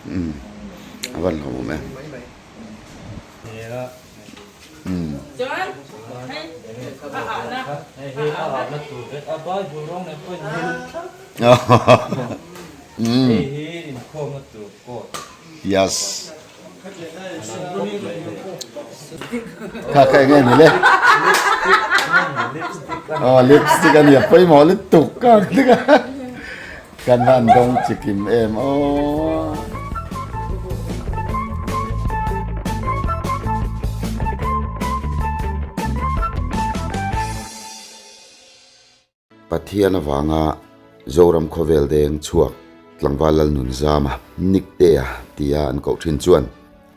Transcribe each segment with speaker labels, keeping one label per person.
Speaker 1: Umm a van hlawm awm e. Umm. Umm. Yes. Kha kha enge ni le? Aw lipstick a nia pawimawh lutuk ka tia kan han dawng chikim em aw. Pathian avanga Zoram khawvel deng chhuak tlangval Lalnunzama, Niktea tia an koh thin chuan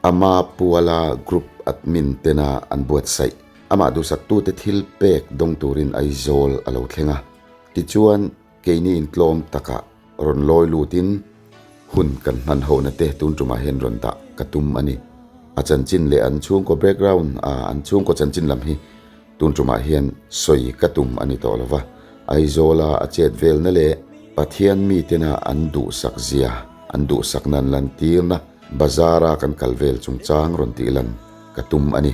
Speaker 1: ama Puala Group admin tena an buatsaih. Amah duhsaktute thil pek dawng turin Aizawl a lo thleng a. Tichuan, keini intlawm takah rawn lawi lutin hun kan hman hona te tun tumah hian rawn dah ka tum a ni. A chanchin leh an chhungkaw background a an chhungkaw chanchin lam hi Tun tumah hian sawi ka tum a ni tawh lo va, Aizawla a chet velna leh Pathian mitena an duhsak zia, an duhsakna an lantirna bazara kan kal vel chungchang rawn tih lan ka tum a ni.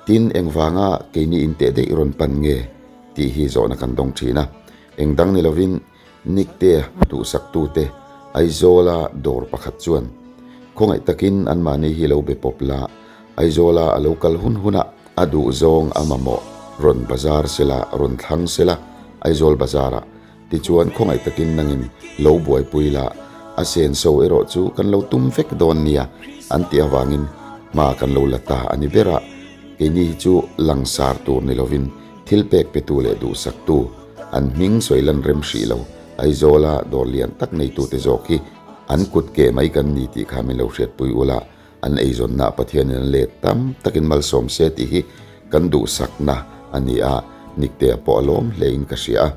Speaker 1: Tin, engvanga keini inteh daih rawn pan nge tih hi zawhna kan dawng thin a. Engdang ni lovin Niktea duhsaktute Aizawla dawr pakhat chuan khawngaih takin anmahni hi lo be pawp la, Aizawla a lo kal hun hunah a duh zawng a mamawh rawn bazar sela, rawn thlang sela Aizawl bazarah tichuan khawngaih takin nangin lo buaipui la, a senso erawh chu kan lo tum vek dawn nia an tih avangin hma kan lo la ta a ni ber a, keini hi chu langsar tur ni lovin thil pek petu leh duhsaktu An hming sawi lan rem hrih lo, Aizawla dawr lian tak neitute zawk hi an kut ke mai kan ni tih kha min lo hriatpui ula, an eizawnna Pathianin an let tam takin malsawm se tih hi kan duhsakna a ni a, Niktea pawh a lawm hlein ka hria a,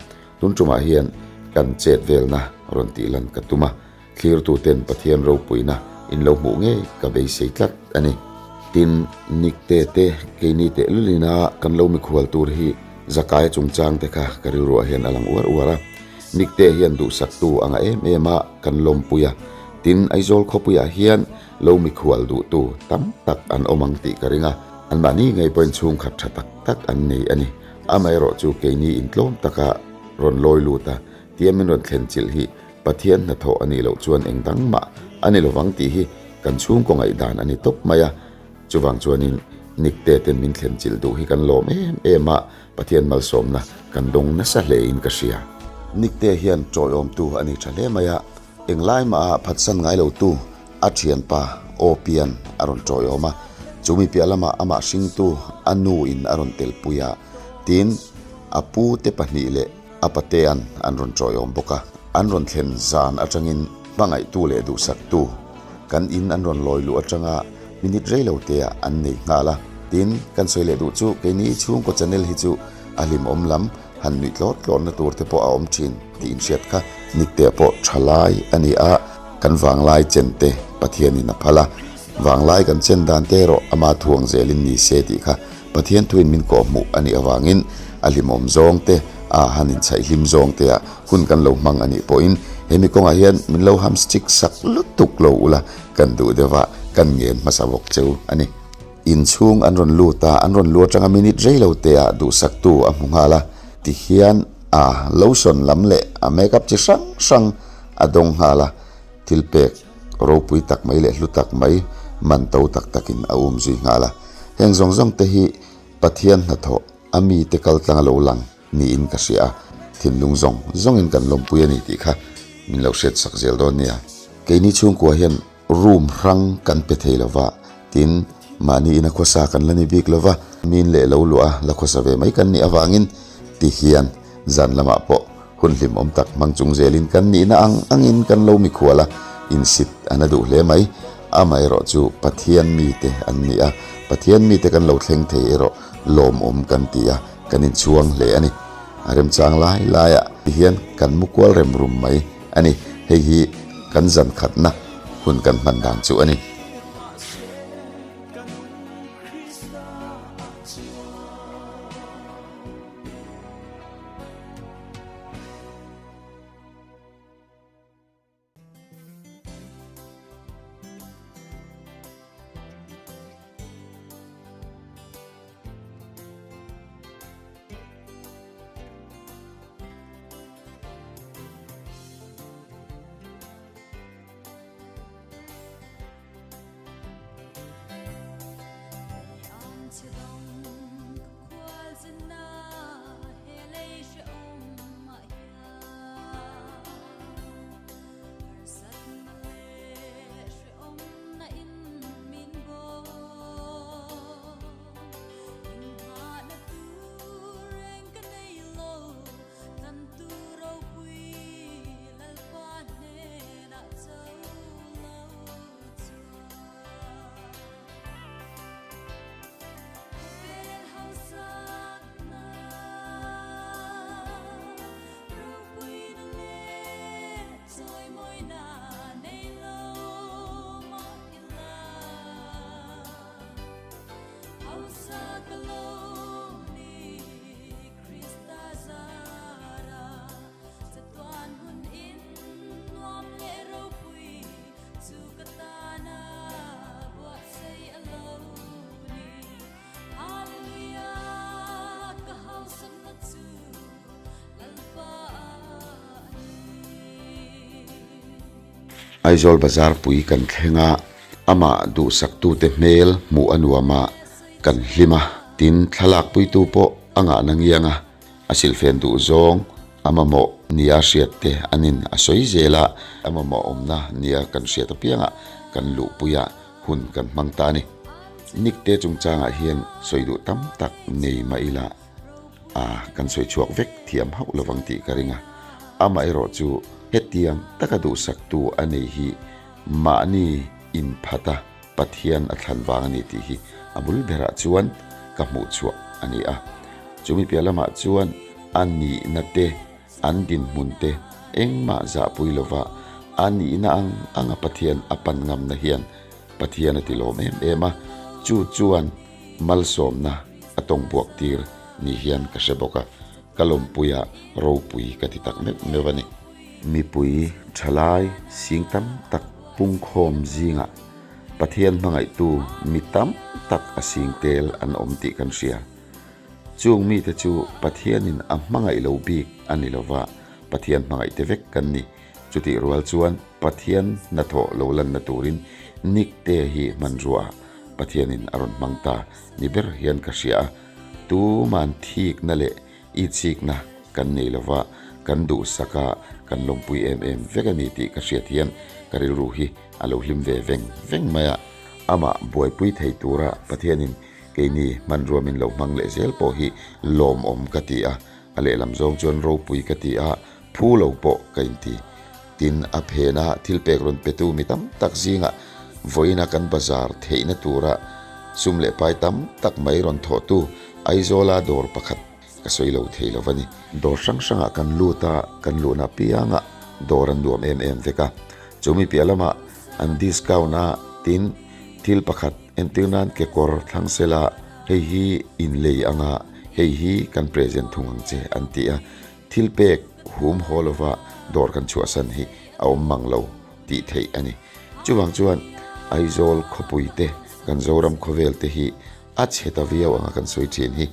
Speaker 1: tun tumah hian kan chet velna rawn tih lan ka tum a, thlirtuten Pathian ropuina in lo hmuh ngei ka beisei tlat a ni. Tin, Nikte te, keini tehlulina kan lo mikhual tur hi Zakaia chungchang te kha ka rilruah hian a lang uar uar a. Nikte hian duhsaktu a ngah em em a, kan lawmpui a. Tin, Aizawl khawpuiah hian lo mikhual duhtu tam tak an awm ang tih ka ring a, anmahni ngei pawhin chhungkhat tha tak tak an nei a ni. Amaherawh chu keini intlawm taka rawn lawi lut a, tia min rawn thlen chilh hi Pathian hnathawh a nih loh chuan eng dang mah a ni lovang tih hi kan chhungkaw ngaihdan a ni tawp mai a. Chuvang chuanin Nikte ten min thlen chilh duh hi kan lawm em em a, Pathian malsawmna kan dawng nasa hlein ka hria. Nikte hian tawiawmtu a ni tha hle mai a, englai maha phatsan ngai lotu a thianpa Opian a rawn tawiawm a, chu mi piah lamah amah hringtu a nu in a rawn telpui a, tin a pu te pahnih leh A patean an rawn tawiawm bawk a, an rawn thlen zan atangin hmangaihtu leh duhsaktu kan in an rawn lawi luh atanga minute rei lo te ah an nei nghal a. Tin, kan sawi leh duh chu keini chhungkaw channel hi chu a hlimawm lam han nuih tlawr tlawrna tur te pawh a awm thin tih inhriat kha. Niktea pawh tha lai a ni a, kan vanglai chen te Pathianin a phal a, vanglai kan chen dan te erawh ama thuang zelin ni se tih kha Pathian thuin min kawhhmuh a nih avangin a hlimawm zawng te, a han inchhaih hlim zawng te ah hun kan lo hmang a nih pawhin hemi kawngah hian min lo hamstick sak lutuk lo ula kan duh deuh a, kan ngen hmasa bawk cheu a ni. Inchhung an rawn lut a, an rawn lu atanga minute rei lo te ah duhsaktu a hmu nghal a, tihian a lotion lam leh a makeup chi hrang hrang a dawng nghal a, thil pek ropui tak mai leh hlu tak mai man to tak takin a um zui nghal a. Heng zawng zawng te hi Pathian hnathawh a mite kal tlang a lo lang niin ka hria a, thinlung zawng zawngin kan lawmpui a ni tih kha min lo hriat sak zel dawn nia. Keini chhungkua hian room hrang kan pe thei lo va, tin mahni ina khawsa kan la ni bik lo va, min leh lo luah a la khawsa ve mai kan nih avangin ti hian zan lamah pawh hun hlimawm tak hmang chung zelin kan nihna ang angin kan lo mikhual a, insit a na duh hle mai. Amaherawh chu Pathian mite an ni a, Pathian mite kan lo thleng thei erawh lawmawm kan ti a, kan inchhuang hle a ni. A remchang lai laiah ti hian kan mu kual rem rum mai a ni. Hei hi kan zan khatna hun kan hman dan chu a ni. Aizawl bazar pui kan thleng a, amah duhsaktute hmel hmuh a nuam a, kan hlim a, tin thlalakpuitu pawh a ngahna ngiang a, a silhfen duh zawng a mamawh nia hriat te an in a sawi zel a, a mamawh awmna nia kan hriat apianga kan luhpui a hun kan hmang ta a ni. Nikte chungchangah hian sawi duh tam tak nei mah ila a kan sawi chhuak vek thiam hauh lovang tih ka ring a, amaherawh chu hetiang taka duhsaktu a nei hi mahni inphat a Pathian a thlan vang a ni tih hi a bul berah chuan ka hmuh chhuah a ni a. Chumi piah lamah chuan a nihna te, an dinhmun te engmah zahpui lova a nihna ang anga Pathian a pan ngamna hian Pathian a ti lawm em em a, chu chuan malsawmna a tawng buak tir ni hian ka hre bawk a, ka lawmpuia ropui ka ti tak meuh meuh a ni. Mipui thalai sing tam tak pungkhawm zingah Pathian hmangaihtu mi tam tak a sing tel an awm tih kan hria. Chung mite chu Pathianin a hmangaih lo bik a ni lova, Pathian hmangaihte vek kan ni. Chutih rual chuan Pathian hnathawh lo lanna turin Nikte hi hmanruaah Pathianin a rawn hmang ta ni ber hian ka hria a. Tuman thikna leh I chikna kan nei lova, kan duhsak a, kan lawmpui em em vek a ni tih ka hriat hian ka rilru hi a lo hlim ve veng veng mai a. Amah buaipui thei tura Pathianin keini hmanrua min lo hmang leh zel pawh hi lawmawm ka ti a, a lehlam zawng chuan ropui ka ti a, phu lo pawh ka inti. Tin, a phena thil pek rawn petu mi tam tak zingah vawiina kan bazar theihna tura sum leh pai tam tak mai rawn thawhtu Aizawla dawr pakhat ka sawi lo thei lo va ni. Dawr hrang hrangah kan lut a, kan luhna piangah dawr an nuam em em vek a. Chumi piah lamah an discount a, tin, thil pakhat entir nan kekawr thlang sela hei hi inlei anga hei hi kan present thung ang che an ti a. Thil pek hum haw lova dawr kan chhuahsan hi a awm mang lo tih theih a ni. Chuvang chuan Aizawl khawpui te, kan Zoram khawvel te hi a chhe ta viau anga kan sawi thin hi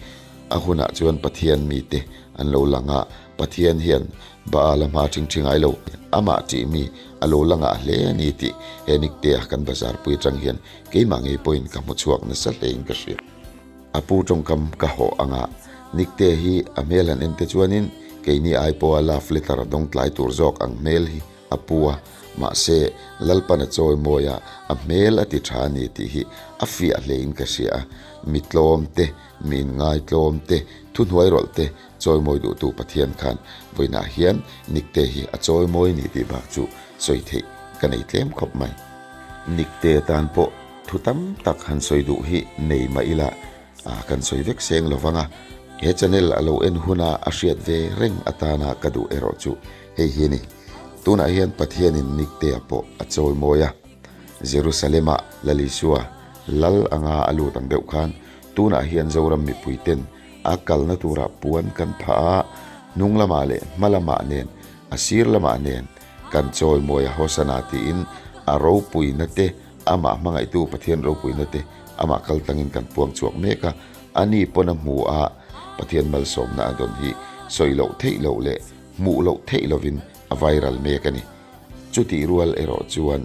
Speaker 1: a hunah chuan Pathian mite an lo lang a, Pathian hian Baal a hma thing thi ngai lo, amah tih mi a lo la ngah hle a ni tih he Niktea kan bazar pui atang hian keimah ngei pawhin ka hmu chhuak nasa hlein ka hria. A pu tawngkam ka hawh anga Nikte hi a hmel han en te chuanin keini ai pawha love letter a dawng tlai tur zawk ang hmel hi a pu a, mahse Lalpan a chawi mawi a, a hmel a ti tha a ni tih hi a fiah hlein ka hria a, mi tlawm te, mi inngaitlawm te, thuhnuai rawlh te chawimawi duhtu Pathian khan vawiinah hian Nikte hi a chawimawi ni tih bak chu sawi theih ka nei tlem khawp mai. Nikte tan pawh Thu tam tak han sawi duh hi nei mah ila kan sawi vek seng lo vang a, he channel a lo en huna a hriat ve reng atana ka duh erawh chu hei hi a ni. Tunah hian Pathianin Niktea pawh a chawi mawi a, Jerusalem-ah Lal Isua lal anga a lut ang deuh khan tunah hian Zoram mipuiten a kalna turah puan kan phah a, hnung lamah leh hma lamah nen a sir lamah nen kan chawi mawi a Hosana tiin a ropuina te Amah hmangaihtu Pathian ropuina te amah kal tlangin kan puang chhuak mek a, a ni pawn a hmu a, Pathian malsawmna a dawn hi sawi loh theih loh leh hmuh loh theih lovin a viral mek a ni. Chutih rual erawh chuan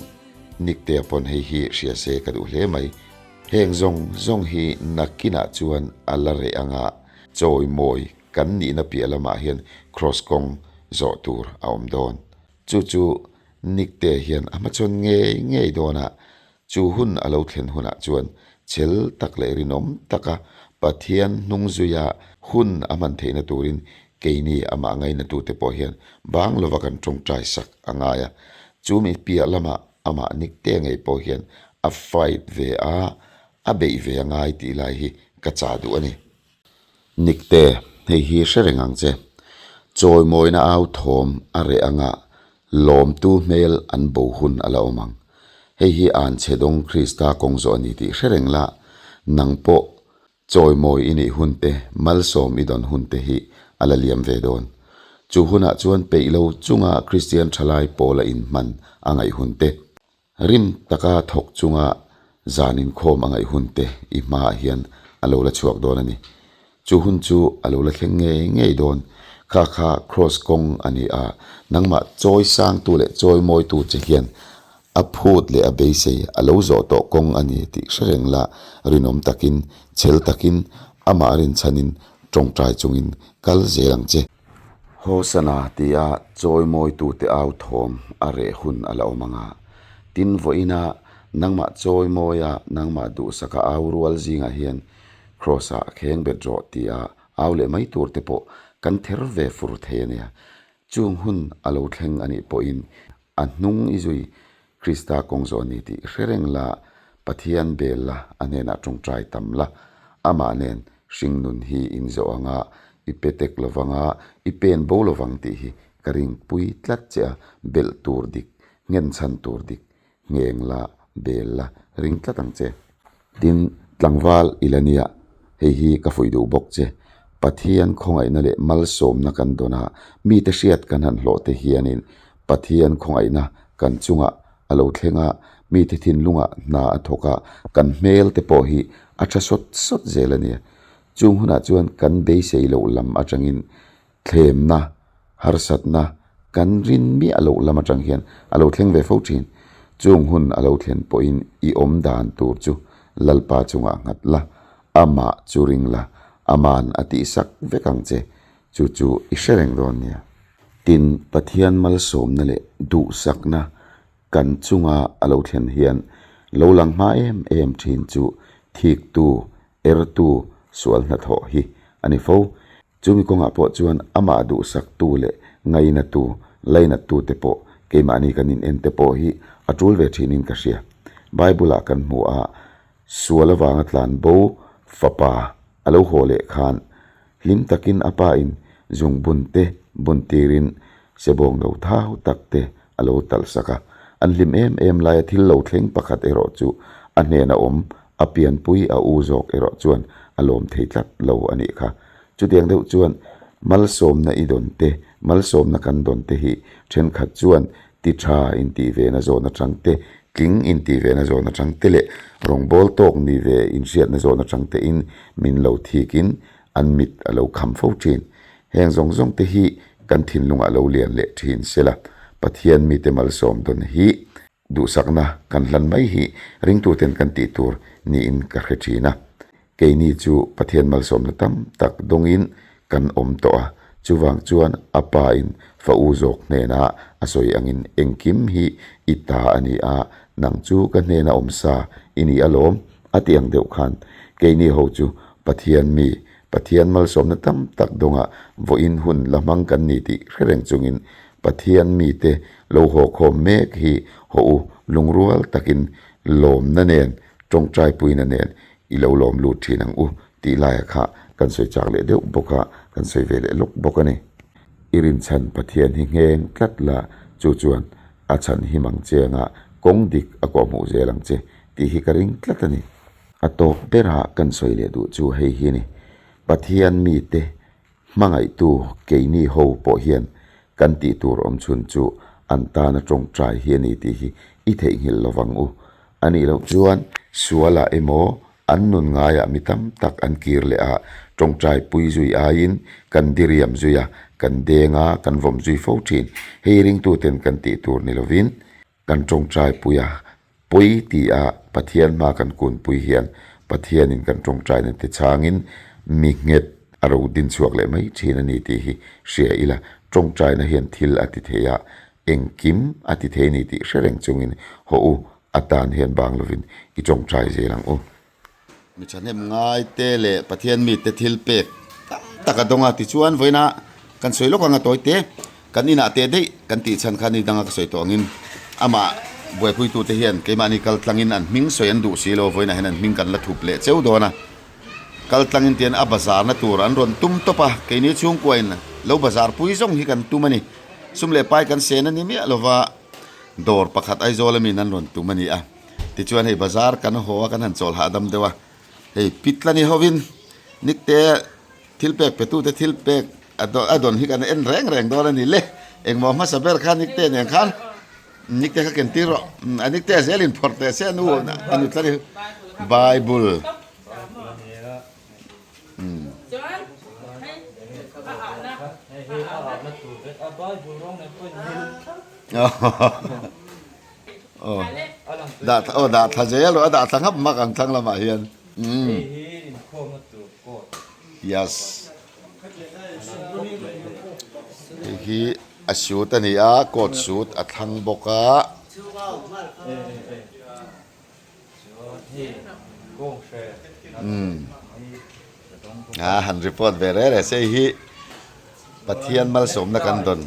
Speaker 1: Niktea pawn hei hi hria se ka duh hle mai. Heng zawng zawng hi nakinah chuan a la reh anga chawimawi kan nihna piah lamah hian kraws kawng zawh tur a awm dawn. Chu chu Nikte hian a hmachhawn ngei ngei dawn a, chu hun a lo thlen hunah chuan chel tak leh rinawm taka Pathian hnung zuia hun a hman theihna turin keini amah ngainatute pawh hian bang lova kan tawngtai sak a ngai a. Chu mi piah lamah amah Nikte ngei pawh hian a fight ve a, a beih ve a ngai tih lai hi ka chah duh a ni. Nikte, hei hi hre reng ang che. Chawimawina au thawm a reh anga lawmtu hmel an bo hun a la awm ang. Hei hi an chhe dawng Krista kawng zawh a ni tih hre reng la, nang pawh chawimawi i nih hun te, malsawm i dawn hun te hi a la liam ve dawn. Chu hunah chuan peih lo chunga Kristian thalai pawla inhman a ngaih hun te, Rim taka thawk chunga zan inkhawm a ngaih hun te i hmaah hian a lo la chhuak dawn a ni. Chu hun chu a lo la thleng ngei ngei dawn. Kha kha Kraws kawng a ni a, nangmah chawi sangtu leh chawi mawitu che hian A phut leh a beisei a lo zawh tawh kawng a ni tih hre reng la, rinawm takin, chhel takin, amah rinchhanin tawngtai chungin kal zel ang che. Hosana tia chawimawitute au thawm a reh hun a la awm ang a, tin vawiina nangmah chawimawia nangmah duhsaka au rual zingah hian Kraws-ah kheng bet rawh tia au leh mai tur te pawh kan ther ve fur thei a nia. Chung hun a lo thleng a nih pawhin A hnung i zui Krista kawng zawh ni tih hre reng la, Pathian bel la, a hnenah tawngtai tam la, amah nen hringnun hi in zawh anga i pe tek lovang a, i pen bo lovang tih hi ka ringpui tlat che a, belh tur dik, nghenchhan tur dik, ngheng la, bel la, ring tlat ang che. Tin, tlangval i la nia, hei hi ka fuih duh bawk che. Pathian khawngaihna leh malsawmna kan dawn a, mite hriat kan han hlawh te hianin Pathian khawngaihna kan chungah a lo thleng a, mite thinlungah hna a thawk a, kan hmel te pawh hi a tha sawt sawt zel a nia. Chung hunah chuan kan beisei loh lam atangin thlemna, harsatna kan rin miah loh lam atang hian a lo thleng ve fo thin. Chung hun a lo thlen pawhin i awm dan tur chu Lalpa chungah nghat la, amah chu ring la, aman a tihsak vek ang che, chu chu i hre reng dawn nia. Tin, Pathian malsawmna leh duhsakna kan chunga a lo thlen hian lo lang hma em em thin chu thiktu, ertu, sual hnathawh hi a ni fo. Chumi kawngah pawh chuan amah duhsaktu leh ngainatu, lainattute pawh keimahni kan in en te pawh hi a tul ve thinin ka hria. Bible-ah kan hmu a, sual avanga tlan bo fapa a lo haw leh khan hlim takin a pa in zungbun te bun tirin sebawng lo thau tak te a lo talh sak a. An hlim em em laia thil lo thleng pakhat erawh chu a hnena awm a pianpui a u zawk erawh chuan a lawm thei tlat lo a nih kha. Chutiang deuh chuan malsawmna i dawn te, malsawmna kan dawn te hi thenkhat chuan ti tha intih ve na zawn atang te, tling intih ve na zawn atang te leh rawngbâwl tawk ni ve inhriatna zawn atang te in min lo thikin an mit a lo kham fo thin. Heng zawng zawng te hi kan thinlungah lo lian leh thin sela Pathian mite malsawm dawn hi Duhsakna kan hlan mai hi ringtuten kan tih tur niin ka hre thin a. Keini chu Pathian malsawmna tam tak dawngin kan awm tawh a, chuvang chuan a pa in fa u zawk hnenah a sawi angin engkim hi i ta a ni a, nang chu ka hnena awm sa i ni alawm a ti ang deuh khan keini ho chu Pathian mi Pathian malsawmna tam tak dawngah vawiin hun la hmang kan ni tih hre reng chungin Pathian mite lo haw khawm mek hi haw u lungrual takin lawmna nen tawngtaipuina nen i lo lawm lut thin ang u tih laia kha kan sawi chak leh deuh bawk a, kan sawi ve leh lawk bawk a ni. I rinchhan Pathian hi ngheng tlat la chu chuan a chhan him ang che anga kawng dik a kawhhmuh zel ang che tih hi ka ring tlat a ni. A tawp berah kan sawi leh duh chu hei hi a ni, Pathian mite hmangaihtu keini ho pawh hian kan tih tur awm chhun chu an tana tawngtai hi a ni tih hi i theihnghilh lo vang u. A nih loh chuan sualah emaw an nun ngaiah mi tam tak an kir leh a, tawngtai pui zui aiin kan diriam zui a, kan deng a, kan vawm zui fo thin. Hei ringtuten kan tih tur ni lovin kan tawngtai pui a, Pawi ti a Pathian hma kan kunpui hian Pathianin kan tawngtaina te chhangin mi nghet a ro din chhuak leh mai thin a ni tih hi hria ila, tawngtaina hian thil a ti thei a, engkim a ti thei a ni tih hre reng chungin haw u atan hian bang lovin i tawngtai zel ang u. Mi thahnem ngai te leh Pathian mite thil pek tam tak a dawng a, tichuan vawiina kan sawi lawk ang a tawi te, kan inah teh daih kan tih chhan kha ni danga ka sawi tawh angin amah buaipuitute hian keimahni kal tlangin an hming sawi an duh si lo, vawiinah hian an hming kan la thup leh cheu dawn a, kal tlangin tian a bazarna tur an rawn tum tawp a, keini chhungkuain lo bazar pui zawng hi kan tum a ni, sum leh pai kan sen a ni miah lova dawr pakhat Aizawl ami in an rawn tum a ni a. Tichuan hei bazar kan haw a kan han chawl hahdam deuh a, hei pitlani hovin nikte thil pek pe tute thil pek a dawn hi kan en reng reng dawn a ni le, engmaw hmasa ber kha nikte nen khan nikte kha ken tir rawh, a nikte a zel in phawrh teh se a nu a nu tlani Bible. Aw dah aw dah thla zel rawh a dah thla ngap mak ang thlang lamah hian.
Speaker 2: Hei hi inkhawmna tur coat.
Speaker 1: Yes. Hei hi a suit a ni a, coat suit a thlang bawk a. A han report ve reh reh se hei hi Pathian malsawmna kan dawn.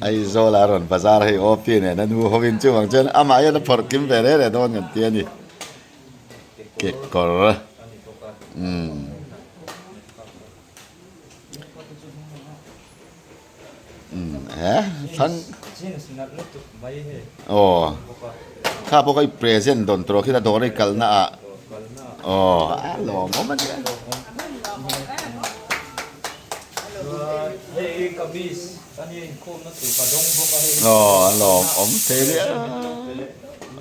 Speaker 1: Aizawl a rawn bazar hei OP nen a nu hovin chuvang chuan amah hian a phawrh kim ve reh reh dawn kan ti a ni. Kekawr umm. Aw kha pawh kha i present dawn tawh khi dawr i kalna ah aw a lawmawm a nia. Aw a lawmawm thei nia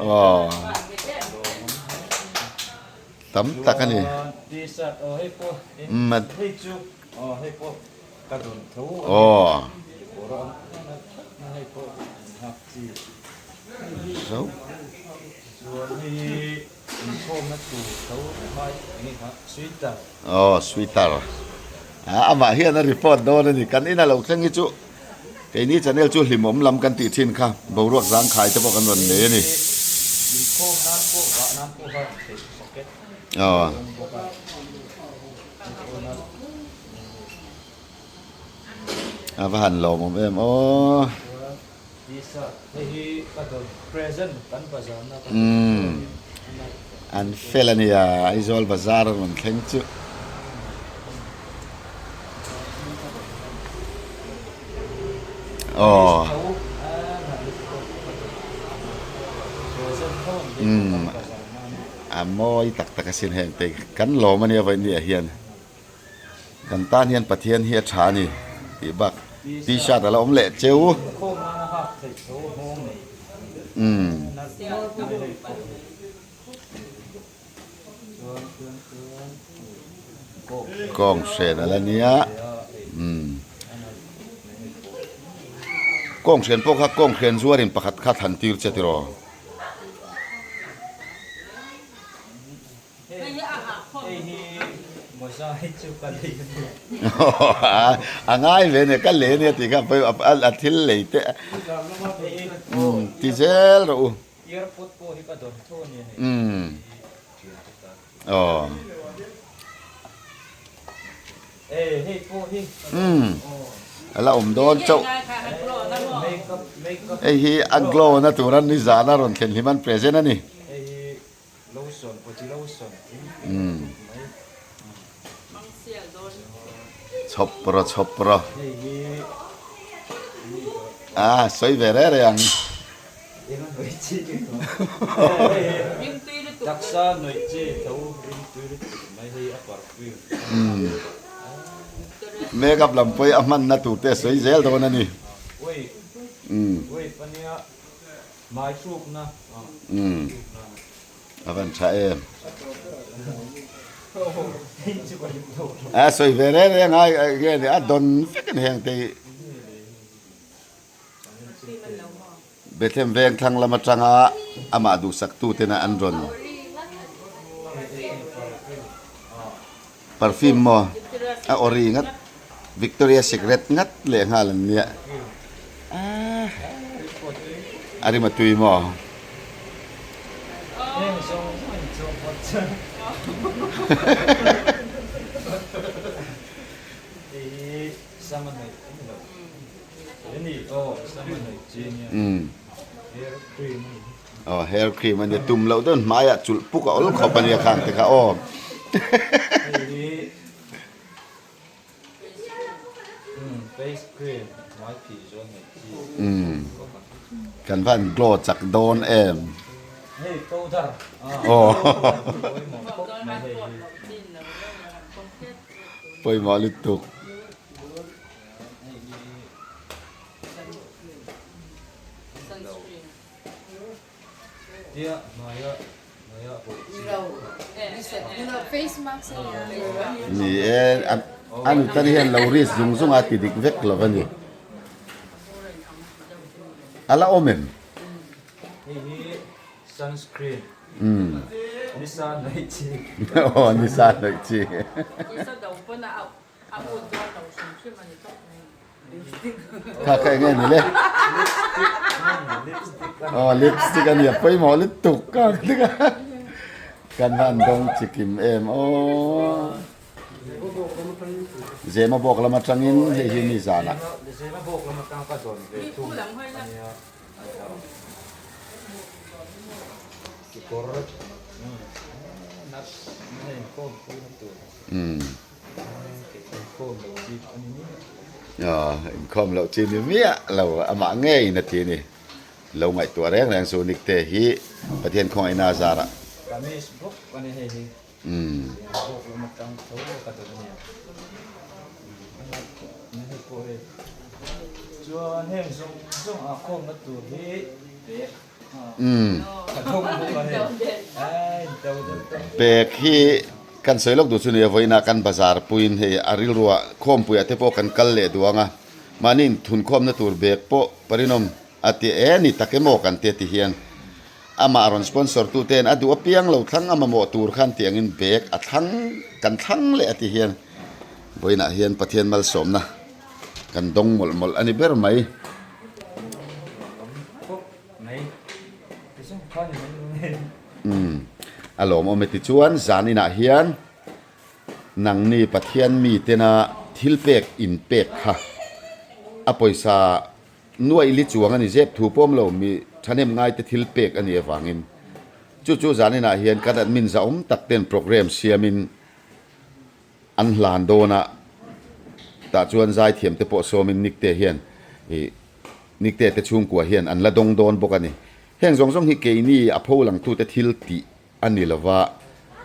Speaker 1: aw tam tak a ni.
Speaker 2: Ka dawn tho a
Speaker 1: Aw.
Speaker 2: ni. Kawr a awm nat that na hei pawh an hak chi.
Speaker 1: Zo.
Speaker 2: Chuan hei hi inkhawmna tur tho hmai eng nge kha sweater.
Speaker 1: Aw sweater. A amah hian a report dawn a ni. Kan ina lo thleng hi chu keini channel chu hlimawm lam kan tih thin kha boruak zangkhai te pawh kan rawn nei a ni.
Speaker 2: Inkhawm nan pawh vah nan pawh kha theih jacket
Speaker 1: Aw.
Speaker 2: a awm bawk a.
Speaker 1: A va han lawmawm em aw. Umm an fel a nia Aizawl bazar a rawn thleng chu. Aw umm. A mawi tak tak asin heng te kan lawm ania vawiin ni ah hian kan tan hian Pathian hi a tha a ni tih bak t-shirt a la awm leh cheu umm kawng hren a la nia umm kawng hren pawh kha kawng hren zuarin pakhat kha thlan tir che tiraw. A ngai ve nia ka lei ania tih kha a thil lei te ti zel rawh u. Aw. Umm a la awm dawn chauh. Hei hi a glow na tura nizan a rawn thlen hlim an present a ni. Umm chhawp rawh chhawp rawh. A sawi ve reng reng ang. Make up lam pawh hi a hmanna tur te a sawi zel dawn a ni. A van tha em. A sawi ve reng reng a nge ni a dawn vek a ni heng te hi. Bethlehem veng thlang lam atanga amah duhsaktu tena an rawn perfume maw a ori ngat Victoria Secret ngat leh nghal an nia a rim a tui maw. Aw hair cream a nia tum loh dawn hmaiah chulh puk a awl khawp a nia khang te kha aw. Kan van glow chak dawn em. Aw. Pawimawh lutuk. Ni e, a nutan hian lo risk zung zung a ti dik vek lo a ni. A la awm em?
Speaker 2: Hei hi sunscreen. Nisa hnawih chi.
Speaker 1: Aw nisa hnawih chi.
Speaker 3: Nisa do pawn a a ut dawn lo hrim hrim a ni tawp mai.
Speaker 1: Kha kha enge ni le? Aw lipstick a nia pawimawh lutuk ka kan han dawng chikim em aw. Zema bawk lam atangin hei hi mi zanah.
Speaker 2: Zema bawk lam atang ka dawn ve thung a nia. Kekawr inkhawm pui na tur. Inkhawm loh chi a ni miah.
Speaker 1: Inkhawm loh chi ni miah lo amah ngeiin a ti a ni. Lo ngaihtuah reng reng chu Nikte hi Pathian khawngaihna a zarah.
Speaker 2: Kamis bawk a ni hei hi.
Speaker 1: Bag hi kan sawi lawk duh chu nia vawiinah kan bazar puiin hei a rilruah khawmpuiah te pawh kan kal leh duh ang a, mahni inthunkhawmna tur bag pawh Parinawm a ti e ni tak emaw kan ti a ti hian. Amah rawn sponsor tu ten a duh apiang lo thlang a mamawh tur khan tih angin bag a thlang kan thlang leh a ti hian vawiinah hian Pathian malsawmna kan dawng mawlh mawlh a ni ber mai. Umm a lawmawm e tichuan zan inah hian nangni Pathian mi tena thil pek inpek kha a pawisa Nuaih li chuang a ni zep thu pawm lo mi thahnem ngaite thil pek a nih avangin chu chu zaninah hian kan admin zahawm tak ten programme siamin an hlan dawn a, tah chuan zaithiam te pawh sawmin Nikte hian ih Nikte te chhungkua hian an la dawng dawn bawk a ni. Heng zawng zawng hi keini a pholangtute thil tih a ni lova,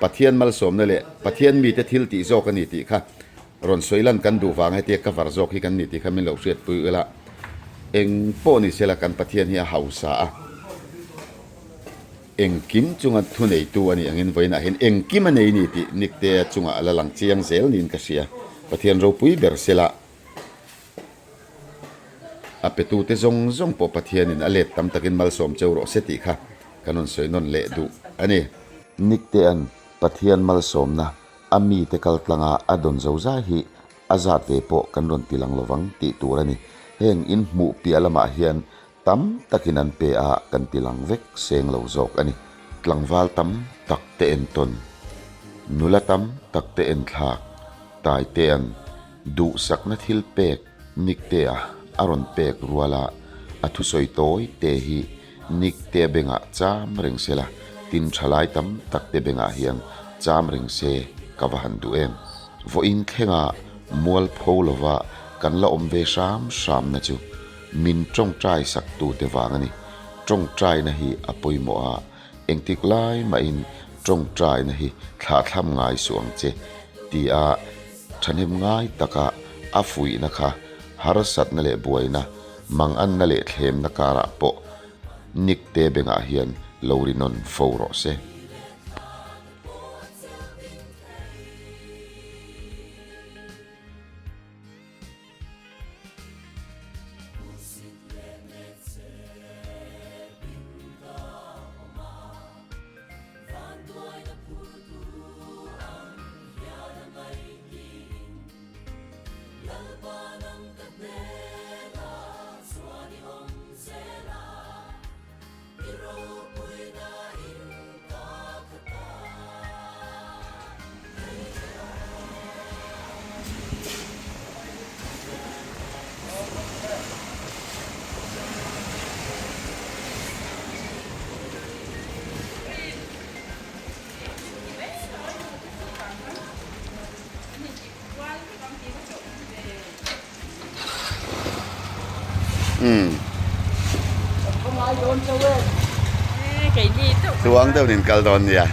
Speaker 1: Pathian malsawmna leh Pathian mite thil tih zawk a ni tih kha rawn sawi lan kan duh vang hetia cover zawk hi kan ni tih kha min lo hriatpui ula, eng pawh ni sela kan Pathian hi a hausa a, engkim chunga thuneitu a nih angin vawiinah hian engkim a nei ni tih Niktea chungah a la lang chiang zel niin ka hria, Pathian ropui ber sela. A petute zawng zawng pawh Pathianin a let tam takin malsawm cheu rawh se tih kha kan rawn sawi nawn leh duh a ni. Niktea'n Pathian malsawmna a mite kaltlanga a dawn zo zai hi a zat ve pawh kan rawn ti lang lovang tih tur a ni. Heng inhmuh piah lamah hian tam takin an pe a kan ti lang vek seng lo zawk a ni. Tlangval tam tak te entawn, nula tam tak te enthlak, Taitea'n duhsakna thil pek Niktea a rawn pek ruala a thusawi tawi te hi Niktea bengah cham reng se la, tin thalai tam tak te bengah hian cham reng se ka va han duh em. Vawiin thlenga mualpho lova kan la awm ve hram hramna chu min tawngtai sak tute vang a ni. Tawngtaina hi a pawimawh a, engtik lai mahin tawngtaina hi thlahthlam ngai suh ang che tia thahnem ngai taka a fuihna kha harsatna leh buaina, manganna leh thlemna karah pawh Nikte bengah hian lo ri nawn fo rawh se. Tuang deuhin kal dawn nia.